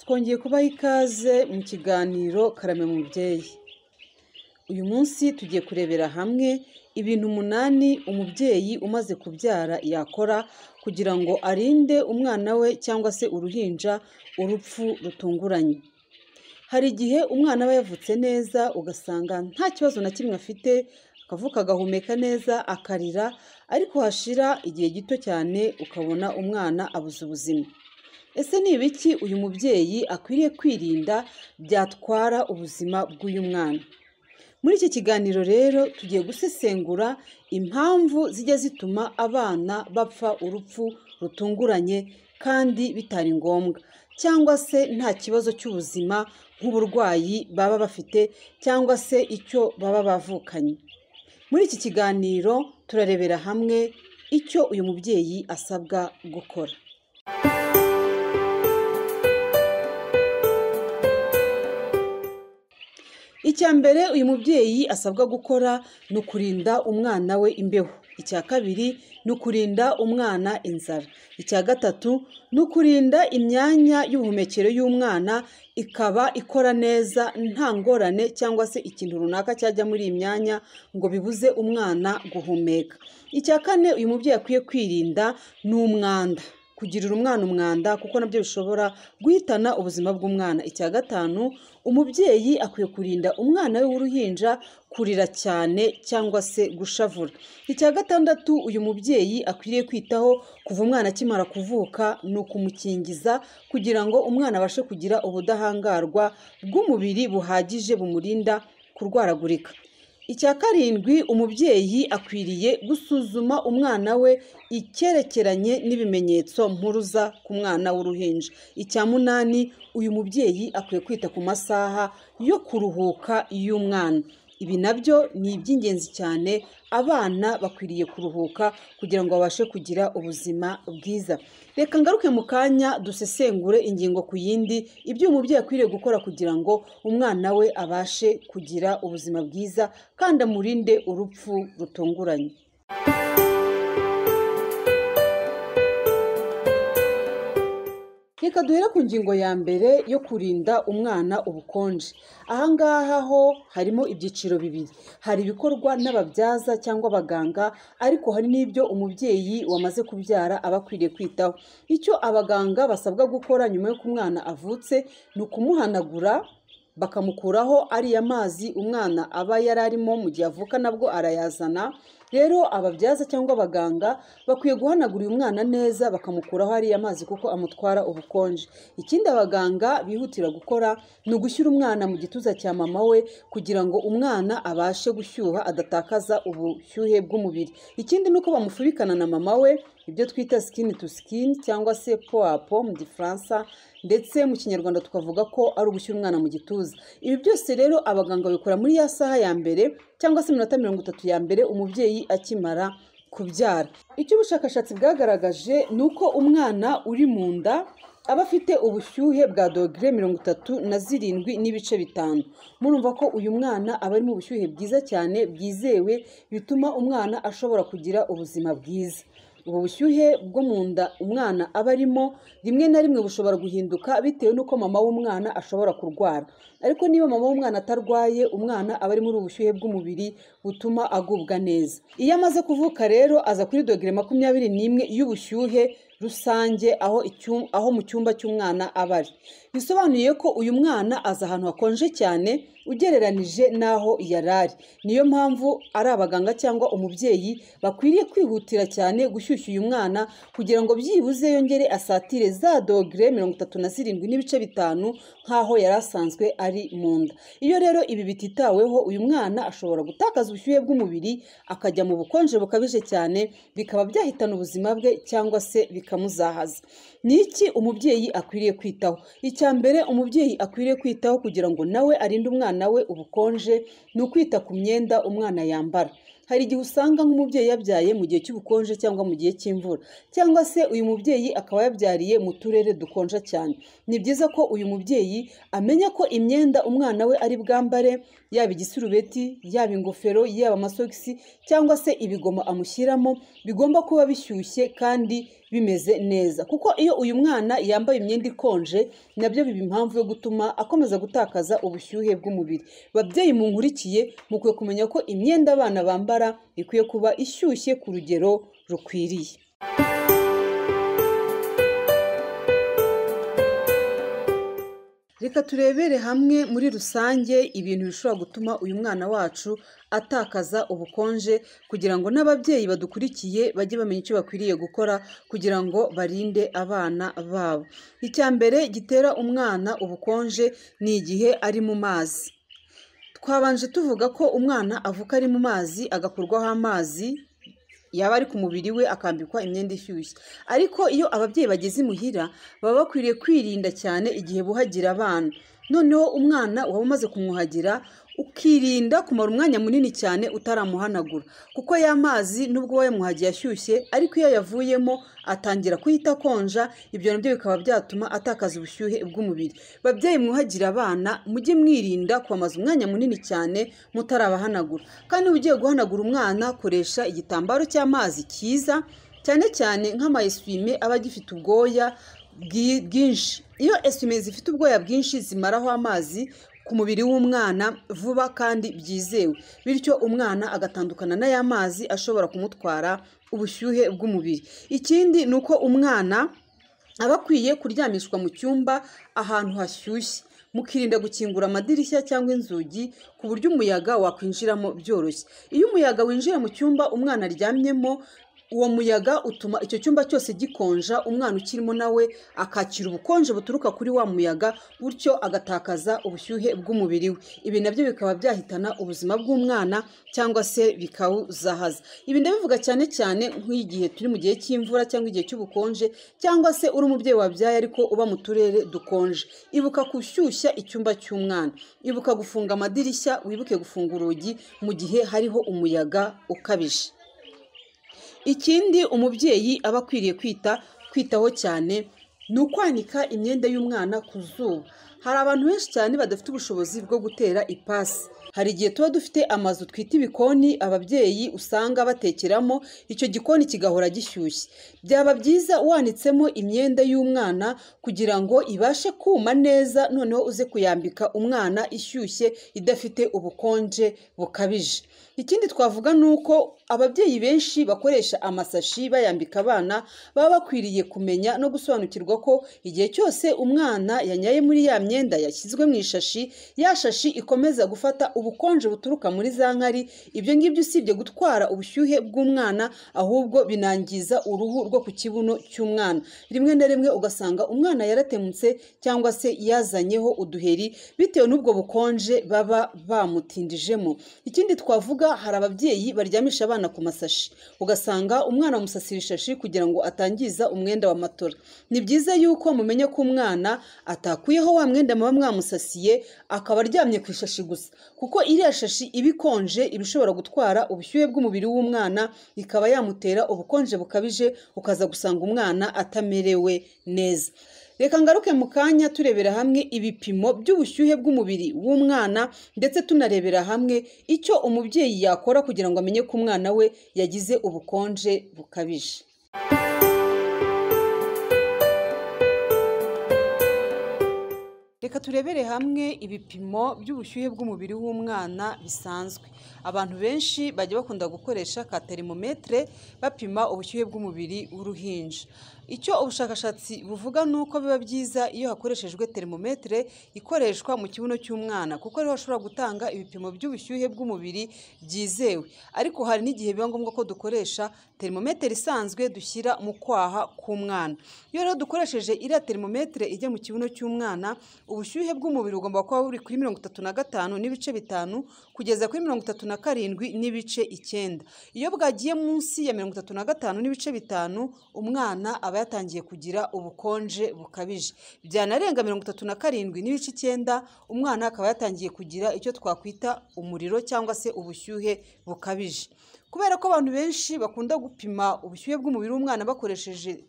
Twongeye kubaha ikaze mu kiganiro Karame Mubyeyi. Uyu munsi tugiye kurebera hamwe ibintu 8 umubyeyi umaze kubyara yakora kugira ngo arinde umwana we cyangwa se uruhinja urupfu rutunguranye. Hari igihe umwana aba yavutse neza ugasanga nta kibazo na kimwe afite, akavuka agahumeka neza akarira, ariko hashira igihe gito cyane ukabona umwana abuze ubuzima. Ese ni ibiki uyu mubyeyi akwiriye kwirinda byatwara ubuzima bw'uyu mwana? Muri iki kiganiro rero tugiye gusesengura impamvu zijya zituma abana bapfa urupfu rutunguranye kandi bitari ngombwa, cyangwa se nta kibazo cy'ubuzima nk'uburwayi baba bafite cyangwa se icyo baba bavukanye. Muri iki kiganiro turarebera hamwe icyo uyu mubyeyi asabwa gukora. Icya mbere uyu mubyeyi asabwa gukora ni ukurinda umwana we imbeho. Icya kabiri ni ukurinda umwana inzara. Icya gatatu ni ukurinda imyanya y'ubuhumekero y'umwana ikaba ikora neza nta ngorane cyangwa se ikintu runaka cyajya muri iyi myanya ngo bibuze umwana guhumeka. Icya kane uyu mubyeyi akwiye kwirinda ni umwanda. Kugirira umwana umwanda kuko nabyo bishobora guhitana ubuzima bw'umwana. Icya gatanu, umubyeyi akwiye kurinda umwana we w'uruhinja kurira cyane cyangwa se gushavura. Icya gatandatu uyu mubyeyi akwiriye kwitaho kuva umwana akimara kuvuka ni ukumukingiza kugira ngo umwana abashe kugira ubudahangarwa bw'umubiri buhagije bumurinda kurwaragurika. Icya karindwi, umubyeyi akwiriye gusuzuma umwana we icyerekeranye n'ibimenyetso mpuruza ku mwana w'uruhinja. Icya munani, uyu mubyeyi akwiye kwita ku masaha yo kuruhuka y'umwana. Ibi nabyo ni iby'ingenzi cyane, abana bakwiriye kuruhuka kugira ngo babashe kugira ubuzima bwiza. Reka ngaruke mu kanya dusesengure ingingo ku yindi ibyo umubyeyi akwiriye gukora kugira ngo umwana we abashe kugira ubuzima bwiza kandi amurinde urupfu rutunguranye. Reka duhere ku ngingo ya mbere yo kurinda umwana ubukonje. Aha ngaha ho harimo ibyiciro bibiri. Hari ibikorwa n'ababyaza cyangwa abaganga, ariko hari n'ibyo umubyeyi wamaze kubyara aba akwiriye kwitaho. Icyo abaganga basabwa gukora nyuma y'uko umwana avutse ni ukumuhanagura, bakamukuraho ariya mazi umwana aba yari arimo mu gihe avuka nabwo arayazana. Rero ababyaza cyangwa abaganga bakwiye guhanagura uyu mwana neza bakamukuraho ariya mazi kuko amutwara ubukonje. Ikindi abaganga bihutira gukora ni ugushyira umwana mu gituza cya mama we kugira ngo umwana abashe gushyuha adatakaza ubushyuhe bw'umubiri. Ikindi ni uko bamufubikana na mama we, ibyo twita skin to skin cyangwa se peau à peau mu Gifaransa, ndetse mu Kinyarwanda tukavuga ko ari ugushyira umwana mu gituza. Ibi byose rero abaganga babikora muri ya saha ya mbere cyangwa se iminota 30 ya mbere umubyeyi akimara kubyara. Icyo ubushakashatsi bwagaragaje ni uko umwana uri mu nda aba afite ubushyuhe bwa dogere 37.5. Murumva ko uyu mwana aba ari mu bushyuhe bwiza cyane bwizewe, bituma umwana ashobora kugira ubuzima bwiza. Ubu bushyuhe bwo mu nda umwana aba arimo rimwe na rimwe bushobora guhinduka bitewe n'uko mama w'umwana ashobora kurwara. Ariko niba mama w'umwana atarwaye, umwana aba ari muri ubu bushyuhe bw'umubiri butuma agubwa neza. Iyo amaze kuvuka rero aza kuri dogere 21 y'ubushyuhe rusange aho mu cyumba cy'umwana aba ari. Bisobanuye ko uyu mwana aza ahantu hakonje cyane ugereranije n'aho yari ari. Niyo mpamvu ari abaganga cyangwa umubyeyi bakwiriye kwihutira cyane gushyushya uyu mwana kugira ngo byibuze yongere asatire za dogere 37.5 nk'aho yari asanzwe ari mu nda. Iyo rero ibi bititaweho, uyu mwana ashobora gutakaza ubushyuhe bw'umubiri akajya mu bukonje bukabije cyane, bikaba byahitana ubuzima bwe cyangwa se bikamuzahaza. Ni iki umubyeyi akwiriye kwitaho? Icya mbere umubyeyi akwiriye kwitaho kugira ngo nawe arinde umwana we ubukonje ni ukwita ku myenda umwana yambara. Hari igihe usanga nk'umubyeyi yabyaye mu gihe cy'ubukonje cyangwa mu gihe cy'imvura, cyangwa se uyu mubyeyi akaba yabyariye mu turere dukonja cyane. Ni byiza ko uyu mubyeyi amenya ko imyenda umwana we ari bwambare, yaba igisurubeti, yaba ingofero, yaba amasogisi cyangwa se ibigoma amushyiramo, bigomba kuba bishyushye kandi bimeze neza, kuko iyo uyu mwana yambaye imyenda ikonje nabyo biba impamvu yo gutuma akomeza gutakaza ubushyuhe bw'umubiri. Babyeyi munkurikiye, mukwiye kumenya ko imyenda abana bambara ikwiye kuba ishyushye ku rugero rukwiriye. Reka turebere hamwe muri rusange ibintu bishobora gutuma uyu mwana wacu atakaza ubukonje, kugira ngo n'ababyeyi badukurikiye bajye bamenya icyo bakwiriye gukora kugira ngo barinde abana babo. Icya mbere gitera umwana ubukonje ni igihe ari mu mazi. Twabanje tuvuga ko umwana avuka ari mu mazi, agakurwaho amazi yaba ari ku mubiri we, akambikwa imyenda ishyushye. Ariko iyo ababyeyi bageze imuhira baba bakwiriye kwirinda cyane igihe buhagira abana. Noneho umwana waba umaze kumwuhagira ukirinda kumara umwanya munini cyane utaramuhanagura, kuko ya mazi nubwo wayamuhagiye ashyushye, ariko iyo yavuyemo atangira kuhita akonja, ibyo nabyo bikaba byatuma atakaza ubushyuhe bw'umubiri. Babyeyi mwuhagira abana, mujye mwirinda kubamaza umwanya munini cyane mutarabahanagura. Kandi niba ugiye guhanagura umwana, koresha igitambaro cy'amazi cyiza, cyane cyane nk'amayeswime aba agifite ubwoya bwinshi. Iyo eswime zifite ubwoya bwinshi zimaraho amazi ku mubiri w'umwana vuba kandi byizewe, bityo umwana agatandukana n'aya mazi ashobora kumutwara ubushyuhe bw'umubiri. Ikindi ni uko umwana aba akwiye kuryamishwa mu cyumba ahantu hashyushye, mukirinda gukingura amadirishya cyangwa inzugi ku buryo umuyaga wakwinjiramo byoroshye. Iyo umuyaga winjira mu cyumba umwana aryamyemo, uwo muyaga utuma icyo cyumba cyose gikonja, umwana ukirimo nawe akakira ubukonje buturuka kuri wa muyaga, bityo agatakaza ubushyuhe bw'umubiri we. Ibi nabyo bikaba byahitana ubuzima bw'umwana cyangwa se bikawuzahaza. Ibi ndabivuga cyane cyane nk'igihe turi mu gihe cy'imvura cyangwa igihe cy'ubukonje, cyangwa se uri umubyeyi wabyaye ariko uba mu turere dukonje. Ibuka gushyushya icyumba cy'umwana, ibuka gufunga amadirishya, wibuke gufunga urugi mu gihe hariho umuyaga ukabije. Ikindi umubyeyi aba akwiriye kwitaho cyane ni ukwanika imyenda y'umwana ku zuba. Hari abantu benshi cyane badafite ubushobozi bwo gutera ipasi. Hari igihe tuba dufite amazu twita ibikoni, ababyeyi usanga batekeramo, icyo gikoni kigahora gishyushye. Byaba byiza wanitsemo imyenda y'umwana kugira ngo ibashe kuma neza, noneho uze kuyambika umwana ishyushye idafite ubukonje bukabije. Ikindi twavuga ni uko ababyeyi benshi bakoresha amasashi bayambika abana, baba bakwiriye kumenya no gusobanukirwa ko igihe cyose umwana yanyaye muri ya myenda yashyizwe mu ishashi, ya shashi ikomeza gufata ubukonje buturuka muri za nkari. Ibyo ngibyo usibye gutwara ubushyuhe bw'umwana, ahubwo binangiza uruhu rwo ku kibuno cy'umwana. Rimwe na rimwe ugasanga umwana yaratemutse cyangwa se yazanyeho uduheri bitewe n'ubwo bukonje baba bamutindijemo. Ikindi twavuga, hari ababyeyi baryamisha abana ku masashi, ugasanga umwana amusasira ishashi kugira ngo atangiza umwenda wa matora. Ni byiza yuko mumenya ko umwana atakuyeho wa mwenda muba mwamusasiye, akaba aryamye ku ishashi gusa, kuko iriya shashi iba ikonje, iba ishobora gutwara ubushyuhe bw'umubiri w'umwana, ikaba yamutera ubukonje bukabije, ukaza gusanga umwana atamerewe neza. Reka ngaruke mu kanya turebera hamwe ibipimo by'ubushyuhe bw'umubiri w'umwana, ndetse tunarebera hamwe icyo umubyeyi yakora kugira ngo amenye ko umwana we yagize ubukonje bukabije. Reka turebere hamwe ibipimo by'ubushyuhe bw'umubiri w'umwana bisanzwe. Abantu benshi bajya bakunda gukoresha ka terimometere bapima ubushyuhe bw'umubiri w'uruhinja. Icyo ubushakashatsi buvuga ni uko biba byiza iyo hakoreshejwe terimometere ikoreshwa mu kibuno cy'umwana, kuko ariho hashobora gutanga ibipimo by'ubushyuhe bw'umubiri byizewe. Ariko hari n'igihe biba ngombwa ko dukoresha terimometere isanzwe dushyira mu kwaha k'umwana. Iyo rero dukoresheje iriya terimometere ijya mu kibuno cy'umwana, ubushyuhe bw'umubiri bugomba kuba buri kuri 35.5 kugeza kuri 37.9. Iyo bwagiye munsi ya 35.5, umwana aba yatangiye kugira ubukonje bukabije. Byanarenga 37.9, umwana akaba yatangiye kugira icyo twakwita umuriro cyangwa se ubushyuhe bukabije. Kubera ko abantu benshi bakunda gupima ubushyuhe bw'umubiri w'umwana bakoresheje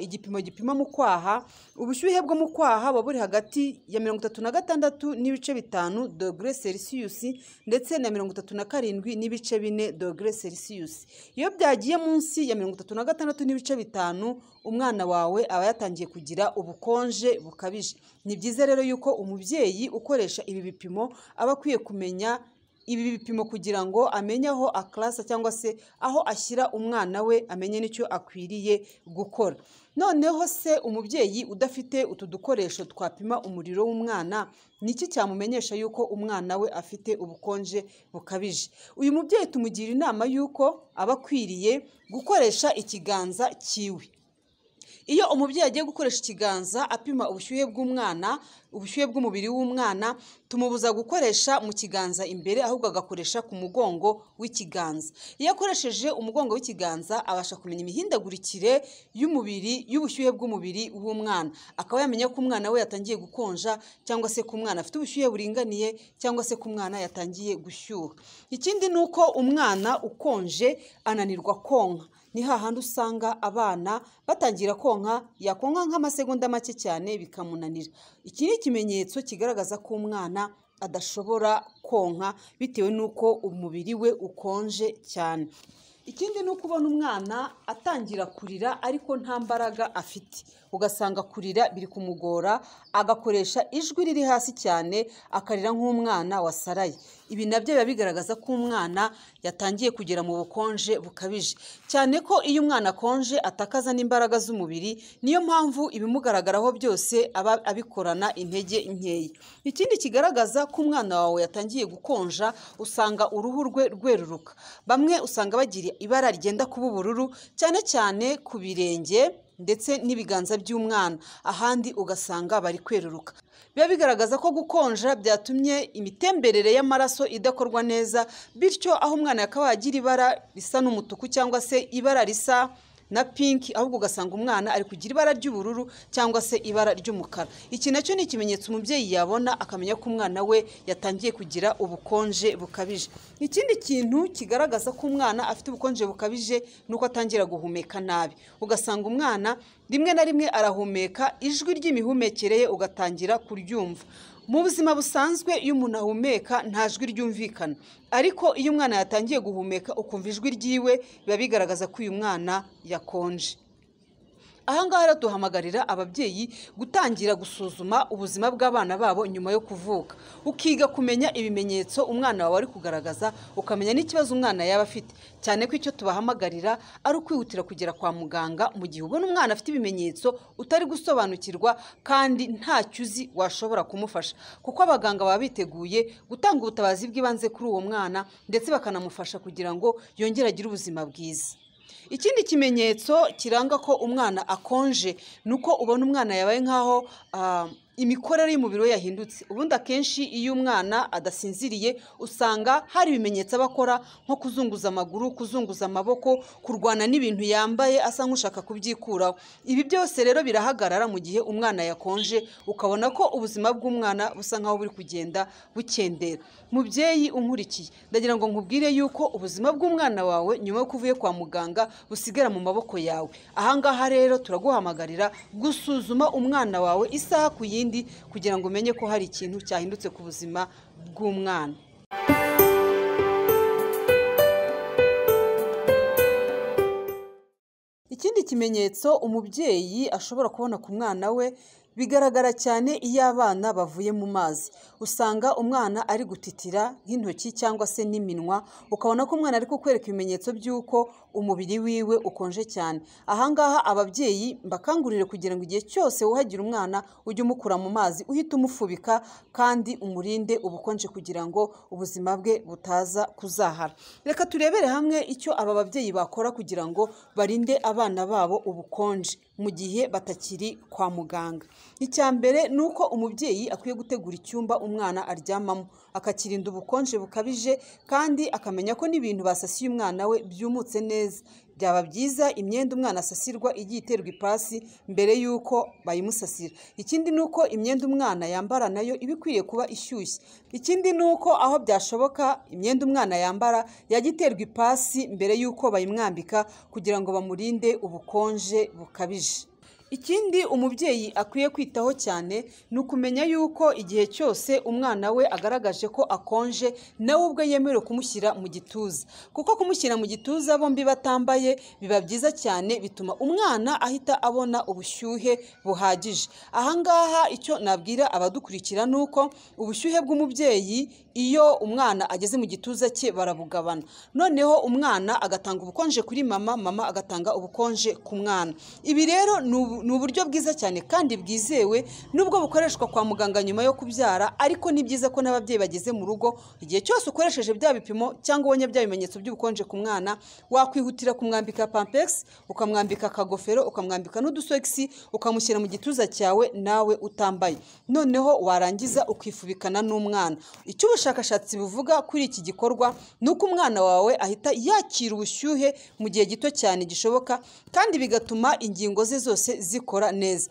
igipimo gipima mu kwaha, ubushyuhe bwo mu kwaha buba buri hagati ya 36.5 dogere Celsius ndetse na 37.4 dogere Celsius. Iyo byagiye munsi ya 36.5, umwana wawe aba yatangiye kugira ubukonje bukabije. Ni byiza rero yuko umubyeyi ukoresha ibi bipimo aba akwiye kumenya ibi bipimo kugira ngo amenye aho aklasa cyangwa se aho ashyira umwana we, amenye n'icyo akwiriye gukora. Noneho se umubyeyi udafite utu dukoresho twapima umuriro w'umwana, ni iki cyamumenyesha yuko umwana we afite ubukonje bukabije? Uyu mubyeyi tumugira inama yuko aba akwiriye gukoresha ikiganza cyiwe. Iyo umubyeyi agiye gukoresha ikiganza apima ubushyuhe bw'umwana, ubushyuhe bw'umubiri w'umwana, tumubuza gukoresha mu kiganza imbere, ahubwo agakoresha ku mugongo w'ikiganza. Iyo akoresheje umugongo w'ikiganza abasha kumenya imihindagurikire y'umubiri, y'ubushyuhe bw'umubiri w'umwana, akaba yamenya ko umwana we yatangiye gukonja, cyangwa se ko umwana afite ubushyuhe buringaniye, cyangwa se ko umwana yatangiye gushyuha. Ikindi ni uko umwana ukonje ananirwa konka. Ni hahandi usanga abana batangira konka, yakonka nk'amasegonda make cyane bikamunanira. Iki ni ikimenyetso kigaragaza ko umwana adashobora konka bitewe n'uko umubiri we ukonje cyane. Ikindi ni uko ubona umwana atangira kurira ariko nta mbaraga afite, ugasanga kurira biri kumugora, agakoresha ijwi riri hasi cyane, akarira nk'umwana wasaraye. Ibi nabyo biba bigaragaza ko umwana yatangiye kugera mu bukonje bukabije, cyane ko iyo umwana akonje atakaza n'imbaraga z'umubiri, niyo mpamvu ibimugaragaraho byose aba abikorana intege nkeya. Ikindi kigaragaza ko umwana wawe yatangiye gukonja, usanga uruhu rwe rweruruka. Bamwe usanga bagira ibara ryenda kuba ubururu, cyane cyane ku birenge ndetse n'ibiganza by'umwana, ahandi ugasanga bari kweruruka. Biba bigaragaza ko gukonja byatumye imitemberere y'amaraso idakorwa neza, bityo aho umwana yakabaye agira ibara risa n'umutuku cyangwa se ibara risa na pinki, ahubwo ugasanga umwana ari kugira ibara ry'ubururu cyangwa se ibara ry'umukara. Iki nacyo ni ikimenyetso umubyeyi yabona akamenya ko umwana we yatangiye kugira ubukonje bukabije. Ikindi kintu kigaragaza ko umwana afite ubukonje bukabije ni uko atangira guhumeka nabi. Ugasanga umwana rimwe na rimwe arahumeka, ijwi ry'imihumekere ye ugatangira kuryumva. Mu buzima busanzwe iyo umuntu ahumeka nta jwi ryumvikana, ariko iyo umwana yatangiye guhumeka ukumva ijwi ryiwe, biba bigaragaza ko uyu mwana yakonje. Aha ngaha rero duhamagarira ababyeyi gutangira gusuzuma ubuzima bw'abana babo nyuma yo kuvuka, ukiga kumenya ibimenyetso umwana wawe ari kugaragaza, ukamenya n'ikibazo umwana yaba afite, cyane ko icyo tubahamagarira ari ukwihutira kugera kwa muganga mu gihe ubona umwana afite ibimenyetso utari gusobanukirwa kandi ntacyo uzi washobora kumufasha, kuko abaganga baba biteguye gutanga ubutabazi bw'ibanze kuri uwo mwana ndetse bakanamufasha kugira ngo yongere agire ubuzima bwiza. Ikindi kimenyetso kiranga ko umwana akonje ni uko ubona umwana yabaye nk'aho imikorere y'umubiri we yahindutse. Ubundi akenshi iyo umwana adasinziriye usanga hari ibimenyetso aba akora nko kuzunguza amaguru, kuzunguza amaboko, kurwana n'ibintu yambaye asa nk'ushaka kubyikuraho. Ibi byose rero birahagarara mu gihe umwana yakonje, ukabona ko ubuzima bw'umwana busa nk'aho buri kugenda bukendera. Mubyeyi unkurikiye, ndagira ngo nkubwire yuko ubuzima bw'umwana wawe nyuma y'uko uvuye kwa muganga busigara mu maboko yawe. Aha ngaha rero turaguhamagarira gusuzuma umwana wawe isaha ku yindi kugira ngo umenye ko hari ikintu cyahindutse ku buzima bw'umwana. Ikindi kimenyetso umubyeyi ashobora kubona ku mwana we bigaragara cyane iyo abana bavuye mu mazi. Usanga umwana ari gutitira nk'intoki cyangwa se n'iminwa, ukabona ko umwana ari kukwereka ibimenyetso by'uko umubiri wiwe ukonje cyane. Aha ngaha ababyeyi mbakangurire kugira ngo igihe cyose wuhagira umwana ujye umukura mu mazi, uhite umufubika kandi umurinde ubukonje kugira ngo ubuzima bwe butaza kuzahara. Reka turebere hamwe icyo aba babyeyi bakora kugira ngo barinde abana babo ubukonje mu gihe batakiri kwa muganga. Icya mbere ni uko umubyeyi akwiye gutegura icyumba umwana aryamamo, akakirinda ubukonje bukabije, kandi akamenya ko n'ibintu basasiye umwana we byumutse neza. Byaba byiza imyenda umwana asasirwa igiye iterwa ipasi mbere y'uko bayimusasira. Ikindi ni uko imyenda umwana yambara nayo iba ikwiriye kuba ishyushye. Ikindi ni uko aho byashoboka imyenda umwana yambara yajya iterwa ipasi mbere y'uko bayimwambika kugira ngo bamurinde ubukonje bukabije. Ikindi umubyeyi akwiye kwitaho cyane ni ukumenya yuko igihe cyose umwana we agaragaje ko akonje, nawe ubwe yemerewe kumushyira mu gituza, kuko kumushyira mu gituza bombi batambaye biba byiza cyane, bituma umwana ahita abona ubushyuhe buhagije. Ahangaha icyo nabwira abadukurikira ni uko ubushyuhe bw'umubyeyi iyo umwana ageze mu gituza cye barabugabana, noneho umwana agatanga ubukonje kuri mama, mama agatanga ubukonje ku mwana. Ibi rero ni uburyo bwiza cyane kandi bwizewe, nubwo bukoreshwa kwa muganga nyuma yo kubyara, ariko ni byiza ko n'ababyeyi bageze mu rugo, igihe cyose ukoresheje bya bipimo cyangwa ubonye bya bimenyetso by'ubukonje ku mwana, wakwihutira kumwambika pampegisi, ukamwambika akagofero, ukamwambika n'udusogisi, ukamushyira mu gituza cyawe nawe utambaye, noneho warangiza ukifubikana n'umwana. Icyo ubushakashatsi buvuga kuri iki gikorwa ni uko umwana wawe ahita yakira ubushyuhe mu gihe gito cyane gishoboka, kandi bigatuma ingingo ze zose zikora neza.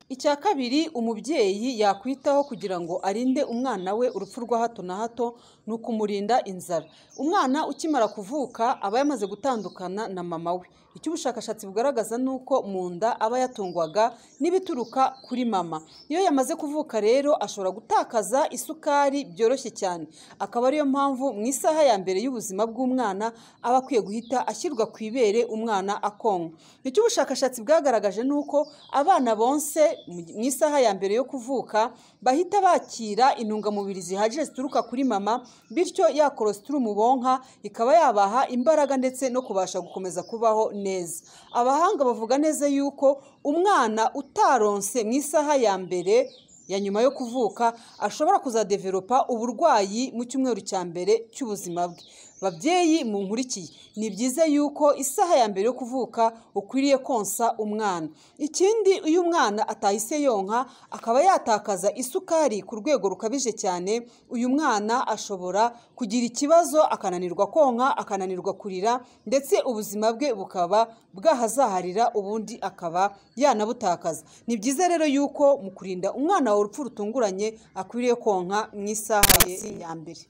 Icya kabiri umubyeyi yakwitaho kugira ngo arinde umwana we urupfu rwa hato na hato ni ukumurinda inzara. Umwana ukimara kuvuka aba yamaze gutandukana na mama we. Icyo ubushakashatsi bugaragaza ni uko mu nda aba yatungwaga n'ibituruka kuri mama. Iyo yamaze kuvuka rero ashobora gutakaza isukari byoroshye cyane, akaba ariyo mpamvu mu isaha ya mbere y'ubuzima bw'umwana aba akwiye guhita ashyirwa ku ibere umwana akonka. Icyo ubushakashatsi bwagaragaje ni uko abana bonse mu isaha ya mbere yo kuvuka bahita bakira intungamubiri zihagije zituruka kuri mama, bityo ya kolesitoromu bonka ikaba yabaha imbaraga ndetse no kubasha gukomeza kubaho neza. Abahanga bavuga neza yuko umwana utaronse mu isaha ya mbere ya nyuma yo kuvuka ashobora kuzadevelopa uburwayi mu cyumweru cya mbere cy'ubuzima bwe. Babyeyi munkurikiye, ni byiza yuko isaha ya mbere yo kuvuka ukwiriye konsa umwana. Ikindi, iyo umwana atahise yonka akaba yatakaza isukari ku rwego rukabije cyane, uyu mwana ashobora kugira ikibazo akananirwa konka, akananirwa kurira, ndetse ubuzima bwe bukaba bwahazaharira, ubundi akaba yanabutakaza. Ni byiza rero yuko mu kurinda umwana wawe urupfu rutunguranye akwiriye konka mu isaha ye ya mbere.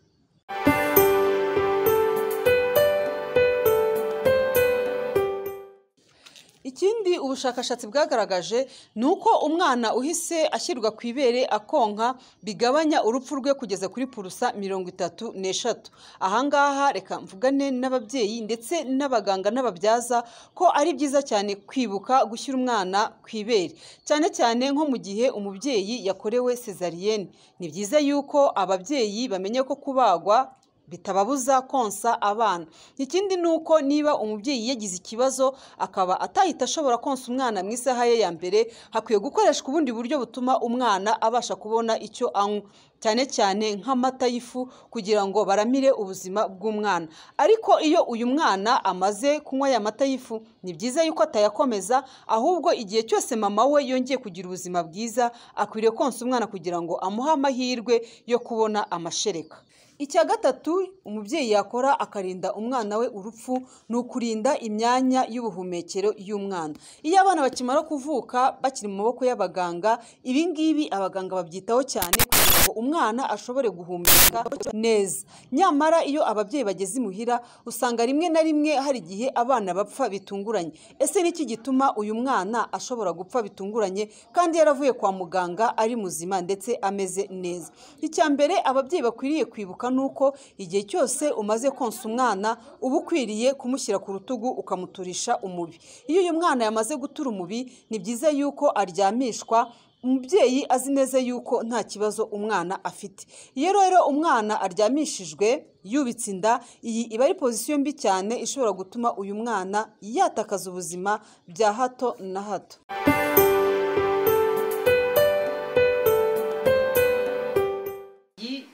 Ikindi ubushakashatsi bwagaragaje ni uko umwana uhise ashyirwa ku ibere akonka bigabanya urupfu rwe kugeza kuri 33%. Ahangaha reka mvugane n'ababyeyi ndetse n'abaganga n'ababyaza ko ari byiza cyane kwibuka gushyira umwana ku ibere, cyane cyane nko mu gihe umubyeyi yakorewe sezariyene. Ni byiza yuko ababyeyi bamenye ko kubagwa bitababuza konsa abana. Ikindi ni uko niba umubyeyi yagize ikibazo akaba atahita ashobora konsa umwana mu isaha ye ya mbere, hakwiye gukoreshwa ubundi buryo butuma umwana abasha kubona icyo anywa, cyane cyane nk'amata y'ifu, kugira ngo baramire ubuzima bw'umwana. Ariko iyo uyu mwana amaze kunywa aya mata y'ifu, ni byiza yuko atayakomeza, ahubwo igihe cyose mama we yongeye kugira ubuzima bwiza akwiriye konsa umwana kugira ngo amuhe amahirwe yo kubona amashereka. Icya gatatu umubyeyi yakora akarinda umwana we urupfu ni ukurinda imyanya y'ubuhumekero y'umwana. Iyo abana bakimara kuvuka bakiri mu maboko y'abaganga, ibi ngibi abaganga babyitaho cyane kugira ngo umwana ashobore guhumeka neza. Nyamara iyo ababyeyi bageze imuhira usanga rimwe na rimwe hari igihe abana bapfa bitunguranye. Ese ni iki gituma uyu mwana ashobora gupfa bitunguranye kandi yaravuye kwa muganga ari muzima ndetse ameze neza? Icya mbere ababyeyi bakwiriye kwibuka nuko igihe cyose umaze konsa umwana uba ukwiriye kumushyira ku rutugu ukamuturisha umubi. Iyo uyu mwana yamaze gutura umubi, ni byiza yuko aryamishwa umubyeyi azi neza yuko nta kibazo umwana afite. Iyo rero umwana aryamishijwe yubitse inda, iyi iba ari pozisiyo mbi cyane ishobora gutuma uyu mwana yatakaza ubuzima bya hato na hato.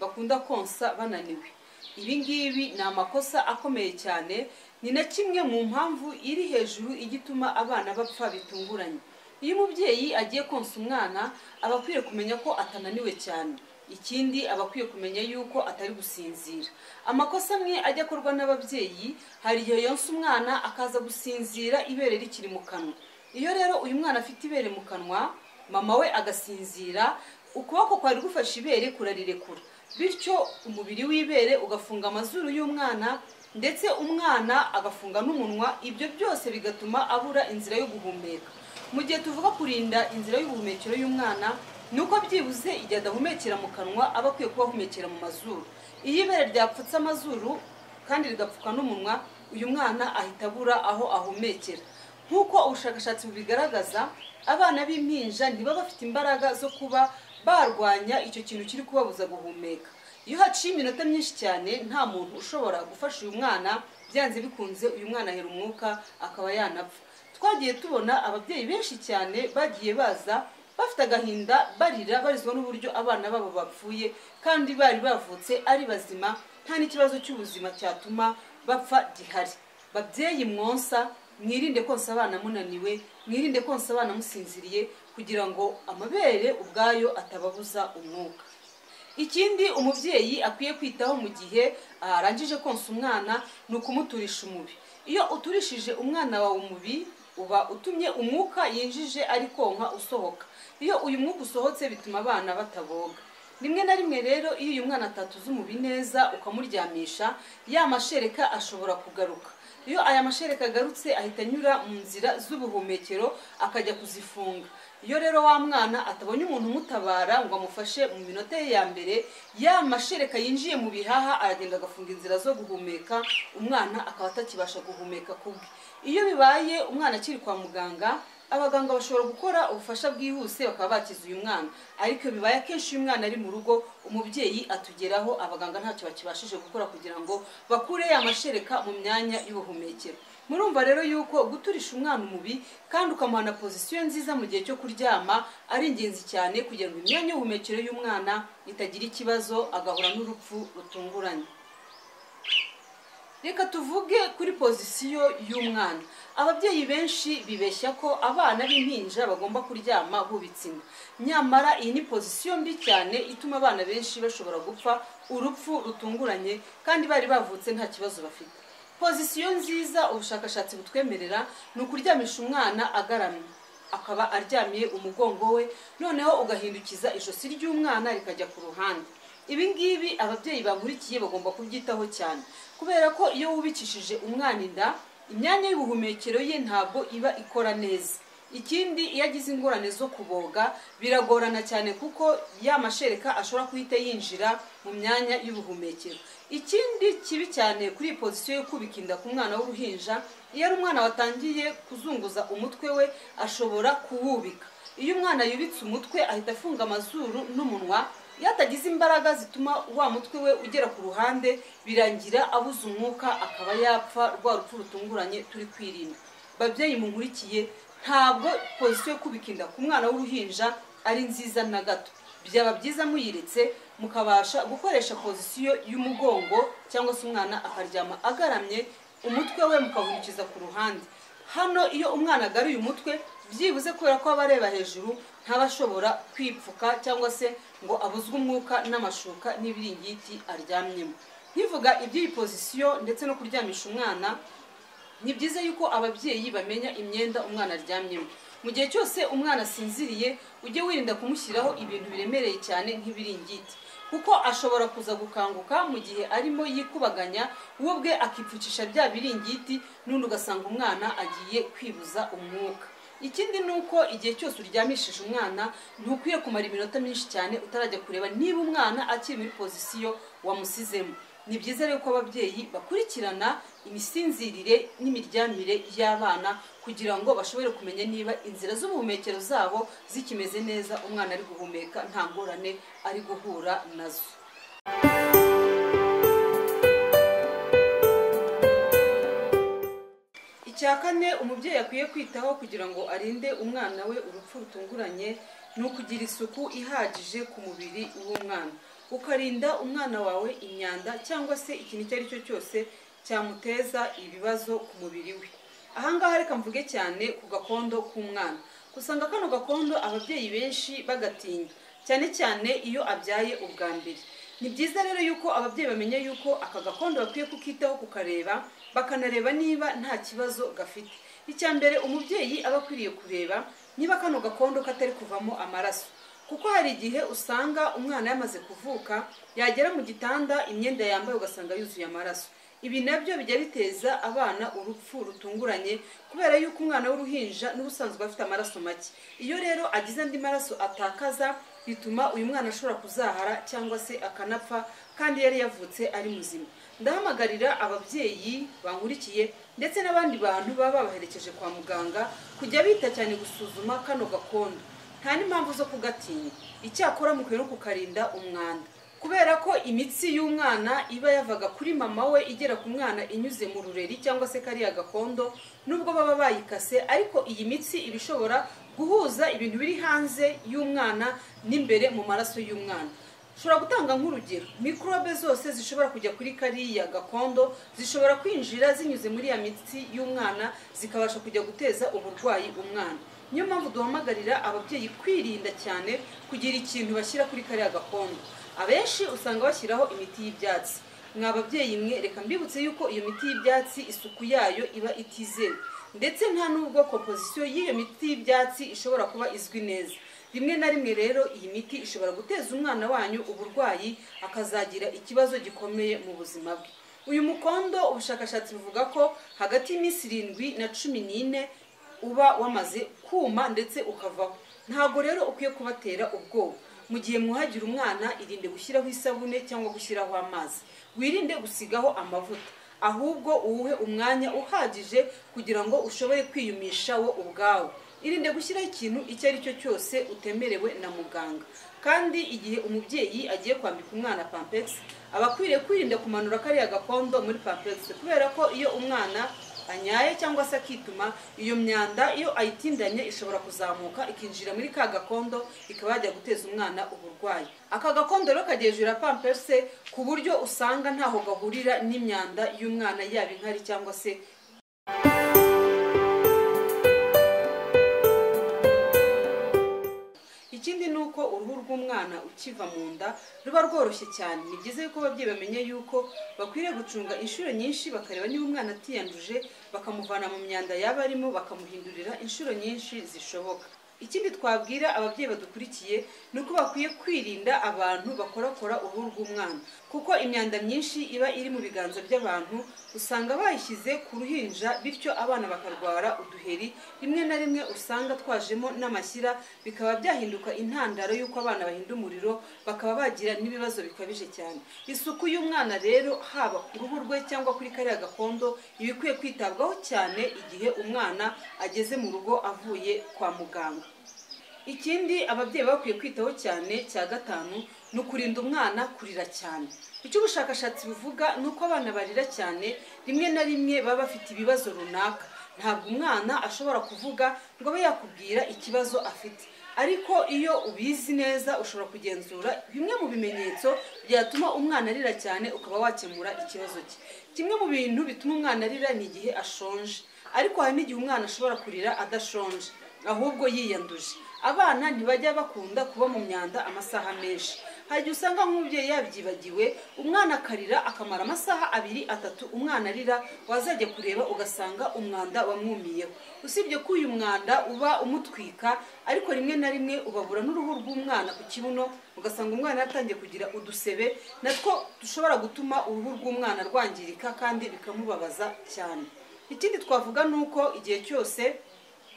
Bakunda konsa bananiwe. Ibi ngibi ni amakosa akomeye cyane, ni na kimwe mu mpamvu iri hejuru igituma abana bapfa bitunguranye. Iyo umubyeyi agiye konsa umwana aba akwiriye kumenya ko atananiwe cyane. Ikindi aba akwiye kumenya yuko atari gusinzira. Amakosa amwe ajya akorwa n'ababyeyi, hari igihe yonsa umwana akaza gusinzira ibere rikiri mu kanwa. Iyo rero uyu mwana afite ibere mu kanwa, mama we agasinzira, ukuboko kwari gufashe ibere kurarirekura, bityo umubiri w'ibere ugafunga amazuru y'umwana, ndetse umwana agafunga n'umunwa. Ibyo byose bigatuma abura inzira yo guhumeka. Mu gihe tuvuga kurinda inzira y'ubuhumekero y'umwana, ni uko byibuze igihe adahumekera mu kanwa aba akwiye kuba ahumekera mu mazuru. Iyo ibere ryapfutse amazuru kandi rigapfuka n'umunwa, uyu mwana ahita abura aho ahumekera. Nk'uko ubushakashatsi bubigaragaza, abana b'impinja ntibaba bafite imbaraga zo kuba barwanya icyo kintu kiri kubabuza guhumeka. Iyo haciye iminota myinshi cyane nta muntu ushobora gufasha uyu mwana, byanze bikunze uyu mwana ahera umwuka akaba yanapfa. Twagiye tubona ababyeyi benshi cyane bagiye baza bafite agahinda, barira, barizwa n'uburyo abana babo bapfuye kandi bari bavutse ari bazima, nta n'ikibazo cy'ubuzima cyatuma bapfa gihari. Babyeyi mwonsa, mwirinde konsa abana munaniwe, mwirinde konsa abana musinziriye, kugira ngo amabere ubwayo atababuza umwuka. Ikindi umubyeyi akwiye kwitaho mu gihe arangije konsa umwana ni ukumuturisha umubi. Iyo uturishije umwana wawe umubi, uba utumye umwuka yinjije ari konka usohoka. Iyo uyu mwuka usohotse bituma abana bataboga. Rimwe na rimwe rero iyo uyu mwana atatuza umubi neza ukamuryamisha, ya mashereka ashobora kugaruka. Iyo aya mashereka agarutse ahita anyura mu nzira z'ubuhumekero akajya kuzifunga. Iyo rero wa mwana atabonye umuntu umutabara ngo amufashe mu minota ye ya mbere, ya mashereka yinjiye mu bihaha aragenda agafunga inzira zo guhumeka, umwana akaba atakibasha guhumeka kubwe. Iyo bibaye umwana akiri kwa muganga, abaganga bashobora gukora ubufasha bwihuse bakaba bakiza uyu mwana. Ariko iyo bibaye akenshi uyu mwana ari mu rugo, umubyeyi atugeraho, abaganga ntacyo bakibashije gukora kugira ngo bakure ya mashereka mu myanya y'ubuhumekero. Murumva rero yuko guturisha umwana umubi kandi ukamuha na pozisiyo nziza mu gihe cyo kuryama ari ingenzi cyane, kugira ngo imyanya y'ubuhumekero y'umwana itagira ikibazo agahura n'urupfu rutunguranye. Reka tuvuge kuri pozisiyo y'umwana. Ababyeyi benshi bibeshya ko abana b'impinja bagomba kuryama bubitse inda. Nyamara iyi ni pozisiyo mbi cyane ituma abana benshi bashobora gupfa urupfu rutunguranye kandi bari bavutse nta kibazo bafite. Pozisiyo nziza ubushakashatsi butwemerera ni ukuryamisha umwana agaramye, akaba aryamiye umugongo we, noneho ugahindukiza ijosi ry'umwana rikajya ku ruhande. Ibi ngibi ababyeyi bankurikiye bagomba kubyitaho cyane, kubera ko iyo wubikishije umwana inda, imyanya y'ubuhumekero ye ntabwo iba ikora neza. Ikindi, iyo agize ingorane zo kuboga biragorana cyane, kuko ya mashereka ashobora guhita yinjira mu myanya y'ubuhumekero. Ikindi kibi cyane kuri iyi pozisiyo yo kubika inda ku mwana w'uruhinja, iyo ari umwana watangiye kuzunguza umutwe we ashobora kuwubika. Iyo umwana yubitse umutwe ahita afunga amazuru n'umunwa, iyo atagize imbaraga zituma wa mutwe we ugera ku ruhande, birangira abuze umwuka akaba yapfa rwa rupfu rutunguranye turi kwirinda. Babyeyi munkurikiye, ntabwo pozisiyo yo kubika inda ku mwana w'uruhinja ari nziza na gato. Byaba byiza muyiretse mukabasha gukoresha pozisiyo y'umugongo, cyangwa se umwana akaryama agaramye, umutwe we mukawuhindukiza ku ruhande. Hano iyo umwana agaruye umutwe, byibuze kubera ko aba areba hejuru, ntaba ashobora kwipfuka cyangwa se ngo abuzwe umwuka n'amashuka n'ibiringiti aryamyemo. Nkivuga iby'iyi pozisiyo ndetse no kuryamisha umwana, ni byiza yuko ababyeyi bamenya imyenda umwana aryamyemo. Mu gihe cyose umwana asinziriye, ujye wirinda kumushyiraho ibintu biremereye cyane nk'ibiringiti, kuko ashobora kuza gukanguka mu gihe arimo yikubaganya, we ubwe akipfukisha bya biringiti, n'undi ugasanga umwana agiye kwibuza umwuka. Ikindi ni uko igihe cyose uryamishije umwana, ntukwiye kumara iminota myinshi cyane utarajya kureba niba umwana akiri muri pozisiyo wamusizemo. Ni byiza rero ko ababyeyi bakurikirana imisinzirire n'imiryamire y'abana, kugira ngo bashobore kumenya niba inzira z'ubuhumekero zabo zikimeze neza, umwana ari guhumeka nta ngorane ari guhura nazo. Icya kane umubyeyi akwiye kwitaho kugira ngo arinde umwana we urupfu rutunguranye ni ukugira isuku ihagije ku mubiri w'umwana. Ukarinda umwana wawe imyanda cyangwa se ikintu icyo ari cyo cyose cyamuteza ibibazo ku mubiri we. Ahangaha reka mvuge cyane ku gakondo k'umwana. Usanga kano gakondo ababyeyi benshi bagatinya. cyane cyane iyo abyaye ubwa mbere. Ni byiza rero yuko ababyeyi bamenya yuko aka gakondo bakwiye kukitaho, kukareba, bakanareba niba nta kibazo gafite. Icya mbere umubyeyi aba akwiriye kureba niba kano gakondo katari kuvamo amaraso, kuko hari igihe usanga umwana yamaze kuvuka yagera mu gitanda imyenda yambaye ugasanga yuzuye amaraso. Ibi nabyo bijya biteza abana urupfu rutunguranye, kubera yuko umwana w'uruhinja n'ubusanzwe afite amaraso make. Iyo rero agize andi maraso atakaza, bituma uyu mwana ashobora kuzahara cyangwa se akanapfa kandi yari yavutse ari muzima. Ndahamagarira ababyeyi bankurikiye ndetse n'abandi bantu baba babaherekeje kwa muganga kujya bita cyane gusuzuma kano gakondo. Nta n'impamvu zo kugatinya, icyakora mukwiye no kukarinda umwanda, kubera ko imitsi y'umwana iba yavaga kuri mama we igera ku mwana inyuze mu rureri cyangwa se kariya gakondo, nubwo baba bayikase, ariko iyi mitsi iba ishobora guhuza ibintu biri hanze y'umwana n'imbere mu maraso y'umwana. Ushobora gutanga nk'urugero, mikorobe zose zishobora kujya kuri kariya gakondo zishobora kwinjira zinyuze muri ya mitsi y'umwana, zikabasha kujya guteza uburwayi umwana. Niyo mpamvu duhamagarira ababyeyi kwirinda cyane kugira ikintu bashyira kuri kariya gakondo. Abenshi usanga bashyiraho imiti y'ibyatsi. Mwa babyeyi mwe, reka mbibutse yuko iyo miti y'ibyatsi isuku yayo iba itizewe, ndetse nta nubwo komposisiyo y'iyo miti y'ibyatsi ishobora kuba izwi neza. Rimwe na rimwe rero iyi miti ishobora guteza umwana wanyu uburwayi, akazagira ikibazo gikomeye mu buzima bwe. Uyu mukondo ubushakashatsi buvuga ko hagati y'iminsi 7 na 14 uba wamaze kuma ndetse ukavaho. Ntabwo rero ukwiye kubatera ubwoba. Mu gihe mwuhagira umwana, irinde gushyiraho isabune cyangwa gushyiraho amazi, wirinde gusigaho amavuta, ahubwo uwuhe umwanya uhagije kugira ngo ushobore kwiyumisha wo ubwawe. Irinde gushyiraho ikintu icyo ari cyo cyose utemerewe na muganga. Kandi igihe umubyeyi agiye kwambika umwana pampegisi, aba akwiriye kwirinda kumanura kariya gakondo muri pampegisi, kubera ko iyo umwana anyaye cyangwa se akituma, iyo myanda iyo ayitindanye ishobora kuzamuka ikinjira muri ka gakondo, ikaba yajya guteza umwana uburwayi. Aka gakondo rero kajya hejuru ya pampegisi ku buryo usanga ntaho gahurira n'imyanda y'umwana, yaba inkari cyangwa se. Ikindi ni uko uruhu rw'umwana ukiva mu nda ruba rworoshye cyane. Ni byiza yuko ababyeyi bamenya yuko bakwiriye gucunga inshuro nyinshi, bakareba niba umwana atiyanduje, bakamuvana mu myanda yaba arimo, bakamuhindurira inshuro nyinshi zishoboka. Ikindi twabwira ababyeyi badukurikiye ni uko bakwiye kwirinda abantu bakorakora uruhu rw'umwana, kuko imyanda myinshi iba iri mu biganza by'abantu usanga bayishyize ku ruhinja, bityo abana bakarwara uduheri rimwe na rimwe usanga twajemo n'amashyira, bikaba byahinduka intandaro y'uko abana bahinda umuriro, bakaba bagira n'ibibazo bikabije cyane. Isuku y'umwana rero, haba ku ruhu rwe cyangwa kuri kariya gakondo, iba ikwiye kwitabwaho cyane igihe umwana ageze mu rugo avuye kwa muganga. Ikindi ababyeyi bakwiye kwitaho cyane cya gatanu ni ukurinda umwana kurira cyane. Icyo ubushakashatsi buvuga ni uko abana barira cyane rimwe na rimwe baba bafite ibibazo runaka. Ntabwo umwana ashobora kuvuga ngo abe yakubwira ikibazo afite, ariko iyo ubizi neza ushobora kugenzura bimwe mu bimenyetso byatuma umwana arira cyane, ukaba wakemura ikibazo cye. Kimwe mu bintu bituma umwana arira ni igihe ashonje, ariko hari n'igihe umwana ashobora kurira adashonje ahubwo yiyanduje. Abana ntibajya bakunda kuba mu myanda amasaha menshi. Hari igihe usanga nk'umubyeyi yabyibagiwe, umwana akarira akamara amasaha 2 3 umwana arira, wazajya kureba ugasanga umwanda wamwumiyeho. Usibye ko uyu mwanda uba umutwika, ariko rimwe na rimwe ubabura n'uruhu rw'umwana ku kibuno, ugasanga umwana yatangiye kugira udusebe natwo dushobora gutuma uruhu rw'umwana rwangirika kandi bikamubabaza cyane. Ikindi twavuga ni uko igihe cyose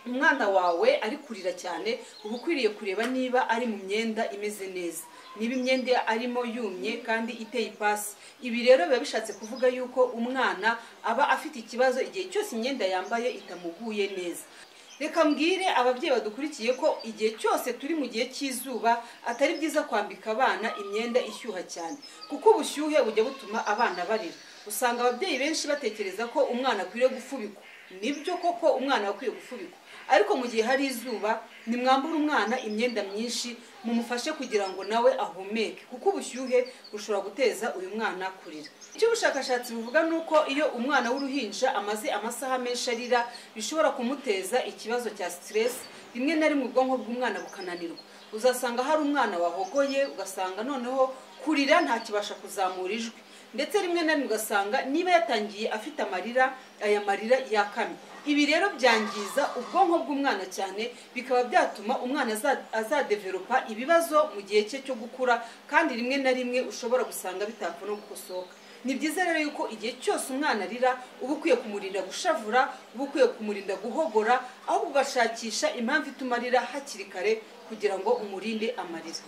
umwana wawe ari kurira cyane, uba ukwiriye kureba niba ari mu myenda imeze neza, niba imyenda arimo yumye kandi iteye ipasi. Ibi rero biba bishatse kuvuga yuko umwana aba afite ikibazo igihe cyose imyenda yambaye itamuguye neza. Reka mbwire ababyeyi badukurikiye ko igihe cyose turi mu gihe cy'izuba atari byiza kwambika abana imyenda ishyuha cyane, kuko ubushyuhe bujya butuma abana barira. Usanga ababyeyi benshi batekereza ko umwana akwiriye gufubikwa. Nibyo koko umwana akwiye gufubikwa, ariko mu gihe hari izuba nimwambure umwana imyenda myinshi, mumufashe kugira ngo nawe ahumeke, kuko ubushyuhe bushobora guteza uyu mwana kurira. Icyo ubushakashatsi buvuga ni uko iyo umwana w'uruhinja amaze amasaha menshi arira, bishobora kumuteza ikibazo cya stress, rimwe na rimwe ubwonko bw'umwana bukananirwa. Uzasanga hari umwana wahogoye, ugasanga noneho kurira ntakibasha kuzamura ijwi, ndetse rimwe na rimwe ugasanga niba yatangiye afite amarira, aya marira yakamye. Ibi rero byangiza ubwonko bw'umwana cyane, bikaba byatuma umwana azadevelopa ibibazo mu gihe cye cyo gukura, kandi rimwe na rimwe ushobora gusanga bitapfa no gukosoka. Ni byiza rero yuko igihe cyose umwana arira uba ukwiye kumurinda gushavura, uba ukwiye kumurinda guhogora, ahubwo ugashakisha impamvu ituma arira hakiri kare kugira ngo umurinde amarira.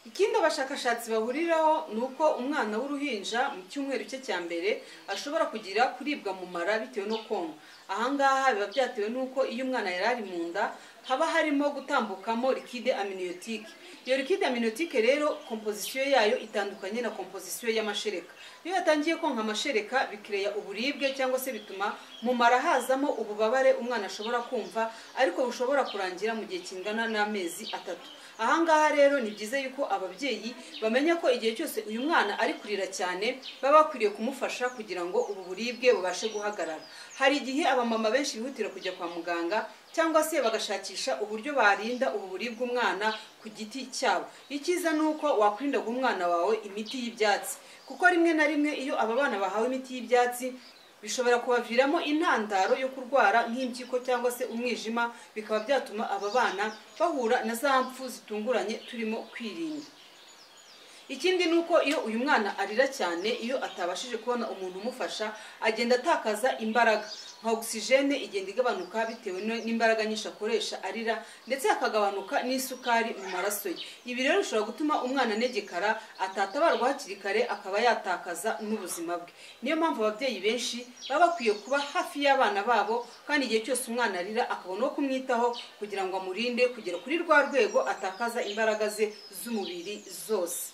Ikindi abashakashatsi bahuriraho ni uko umwana w'uruhinja mu cyumweru cye cya mbere ashobora kugira kuribwa mu mara bitewe no konka. Ahangaha biba byatewe n'uko iyo umwana yari ari mu nda haba harimo gutambukamo liquide amniotique. Iyo liquide amniotique rero komposisiyo yayo itandukanye na komposisiyo y'amashereka. Iyo yatangiye konka amashereka bikireya uburibwe cyangwa se bituma mu mara hazamo ububabare umwana ashobora kumva, ariko bushobora kurangira mu gihe kingana n'amezi 3. Ahangaha rero ni byiza yuko ababyeyi bamenya ko igihe cyose uyu mwana ari kurira cyane baba bakwiriye kumufasha kugira ngo ubu buribwe bubashe guhagarara. Hari igihe abamama benshi bihutira kujya kwa muganga cyangwa se bagashakisha uburyo barinda ubu buribwe umwana ku giti cyabo. Icyiza ni uko wakwirinda guha umwana wawe imiti y'ibyatsi, kuko rimwe na rimwe iyo aba bana bahawe imiti y'ibyatsi bishobora kubaviramo intandaro yo kurwara nk'impyiko cyangwa se umwijima, bikaba byatuma aba bana bahura na za mpfu zitunguranye turimo kwirinda. Ikindi ni uko iyo uyu mwana arira cyane, iyo atabashije kubona umuntu umufasha, agenda atakaza imbaraga nka ogisijene igenda igabanuka bitewe n'imbaraga nyinshi akoresha arira, ndetse akagabanuka n'isukari mu maraso ye. Ibi rero bishobora gutuma umwana anegekara, atatabarwa hakiri kare, akaba yatakaza n'ubuzima bwe. Niyo mpamvu ababyeyi benshi baba bakwiye kuba hafi y'abana babo, kandi igihe cyose umwana arira akabona uwo kumwitaho kugira ngo amurinde kugera kuri rwa rwego atakaza imbaraga ze z'umubiri zose.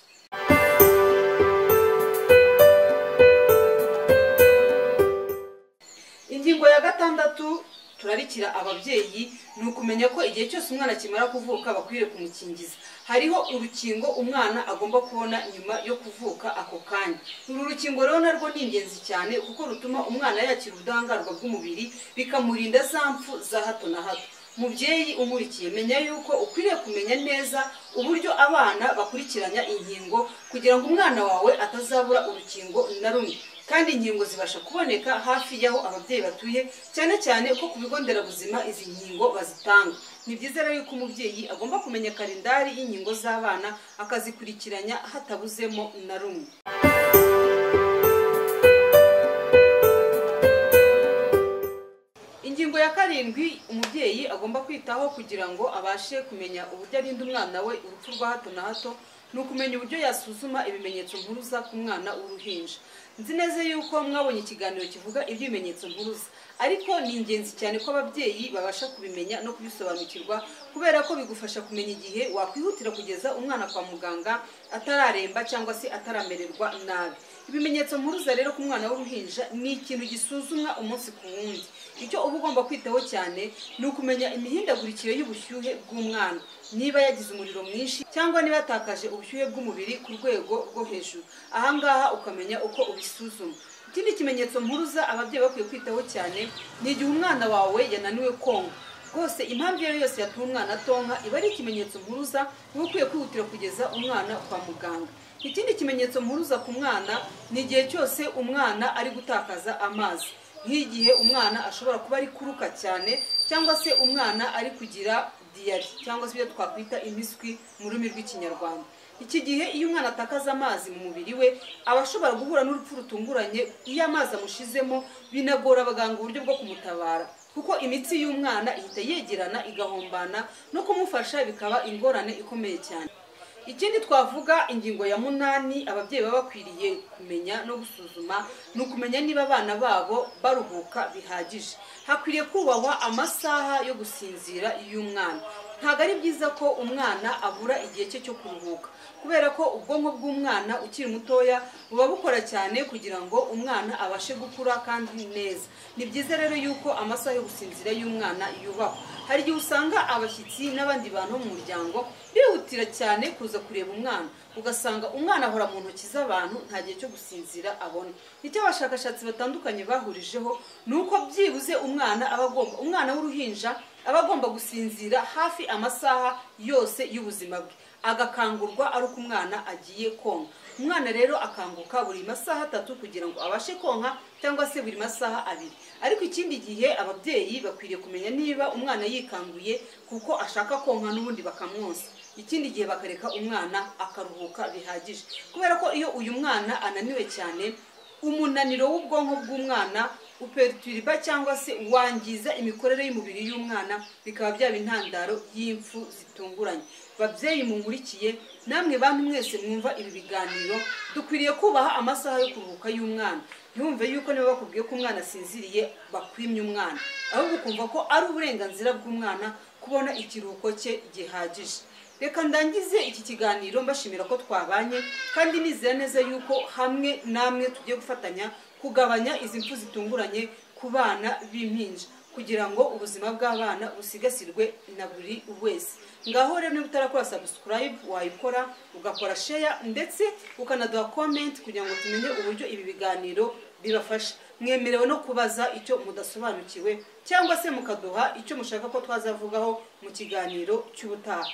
Ingingo ya 6 turarikira ababyeyi ni ukumenya ko igihe cyose umwana akimara kuvuka bakwiriye kumukingiza. Hariho urukingo umwana agomba kubona nyuma yo kuvuka ako kanya. Uru rukingo rero narwo ni ingenzi cyane kuko rutuma umwana yakira ubudahangarwa bw'umubiri, bikamurinda za mpfu za hato na hato. Mubyeyi umurikiye, menya yuko ukwiriye kumenya neza uburyo abana bakurikiranya inkingo kugira ngo umwana wawe atazabura urukingo na rumwe. Kandi inkingo zibasha kuboneka hafi y'aho ababyeyi batuye, cyane cyane ko ku bigo nderabuzima izi nkingo bazitanga. Ni byiza rero yuko umubyeyi agomba kumenya kalendari y'inkingo z'abana akazikurikiranya hatabuzemo na rumwe. Ingingo ya 7 umubyeyi agomba kwitaho kugira ngo abashe kumenya uburyo arinda umwana we urupfu rwa hato na hato ni ukumenya uburyo yasuzuma ibimenyetso mpuruza ku mwana w'uruhinja. Nzi neza yuko mwabonye ikiganiro kivuga iby'ibimenyetso mpuruza, ariko ni ingenzi cyane ko ababyeyi babasha kubimenya no kubisobanukirwa, kubera ko bigufasha kumenya igihe wakwihutira kugeza umwana kwa muganga atararemba cyangwa se ataramererwa nabi. Ibimenyetso mpuruza rero ku mwana w'uruhinja ni ikintu gisuzumwa umunsi ku wundi. Icyo uba ugomba kwitaho cyane ni ukumenya imihindagurikire y'ubushyuhe bw'umwana, niba yagize umuriro mwinshi cyangwa niba yatakaje ubushyuhe bw'umubiri ku rwego rwo hejuru. Ahangaha ukamenya uko ubisuzuma. Ikindi kimenyetso mpuruza ababyeyi bakwiye kwitaho cyane ni igihe umwana wawe yananiwe konka. Rwose impamvu iyo yose yatuma umwana atonka iba ari ikimenyetso mpuruza, uba ukwiye kwihutira kugeza umwana kwa muganga. Ikindi kimenyetso mpuruza ku mwana ni igihe cyose umwana ari gutakaza amazi, nk'igihe umwana ashobora kuba ari kuruka cyane cyangwa se umwana ari kugira diyari cyangwa se ibyo twakwita impiswi mu rurimi rw'Ikinyarwanda. Iki gihe iyo umwana atakaza amazi mu mubiri we aba ashobora guhura n'urupfu rutunguranye. Iyo amazi amushizemo binagora abaganga uburyo bwo kumutabara, kuko imitsi y'umwana ihita yegerana igahombana, no kumufasha bikaba ingorane ikomeye cyane. Ikindi twavuga ingingo ya 8 ababyeyi baba bakwiriye kumenya no gusuzuma ni ukumenya niba abana babo baruhuka bihagije. Hakwiriye kubahwa amasaha yo gusinzira y'umwana. Ntabwo ari byiza ko umwana abura igihe cye cyo kuruhuka, kubera ko ubwonko bw'umwana ukiri mutoya buba bukora cyane kugira ngo umwana abashe gukura kandi neza. Ni byiza rero yuko amasaha yo gusinzira y'umwana yubahwa. Hari igihe usanga abashyitsi n'abandi bantu mu muryango bihutira cyane kuza kureba umwana, ugasanga umwana ahora mu ntoki z'abantu nta gihe cyo gusinzira abona. Icyo abashakashatsi batandukanye bahurijeho ni uko byibuze umwana aba agomba, umwana w'uruhinja Aba agomba gusinzira hafi amasaha yose y'ubuzima bwe, agakangurwa ari uko umwana agiye konka. Umwana rero akanguka buri masaha 3 kugira ngo abashe konka, cyangwa se buri masaha 2. Ariko ikindi gihe ababyeyi bakwiriye kumenya niba umwana yikanguye kuko ashaka konka, n'ubundi bakamwonsa. Ikindi gihe bakareka umwana akaruhuka bihagije, kubera ko iyo uyu mwana ananiwe cyane, umunaniro w'ubwonko bw'umwana uperturba cyangwa se wangiza imikorere y'umubiri y'umwana, bikaba byaba intandaro y'impfu zitunguranye. Babyeyi munkurikiye, namwe bantu mwese mwumva ibi biganiro, dukwiriye kubaha amasaha yo kuruhuka y'umwana. Ntiwumve yuko niba bakubwiye ko umwana asinziriye bakwimye umwana, ahubwo ukumva ko ari uburenganzira bw'umwana kubona ikiruhuko cye gihagije. Reka ndangize iki kiganiro mbashimira ko twabanye, kandi nizera neza yuko hamwe namwe tugiye gufatanya kugabanya izi mpfu zitunguranye ku bana b'impinja, kugira ngo ubuzima bw'abana busigasirwe na buri wese. Ngaho rero niba utarakora subscribe wayikora, ugakora share, ndetse ukanaduha comment kugira ngo tumenye uburyo ibi biganiro bibafasha. Mwemerewe no kubaza icyo mudasobanukiwe, cyangwa se mukaduha icyo mushaka ko twazavugaho mu kiganiro cy'ubutaha.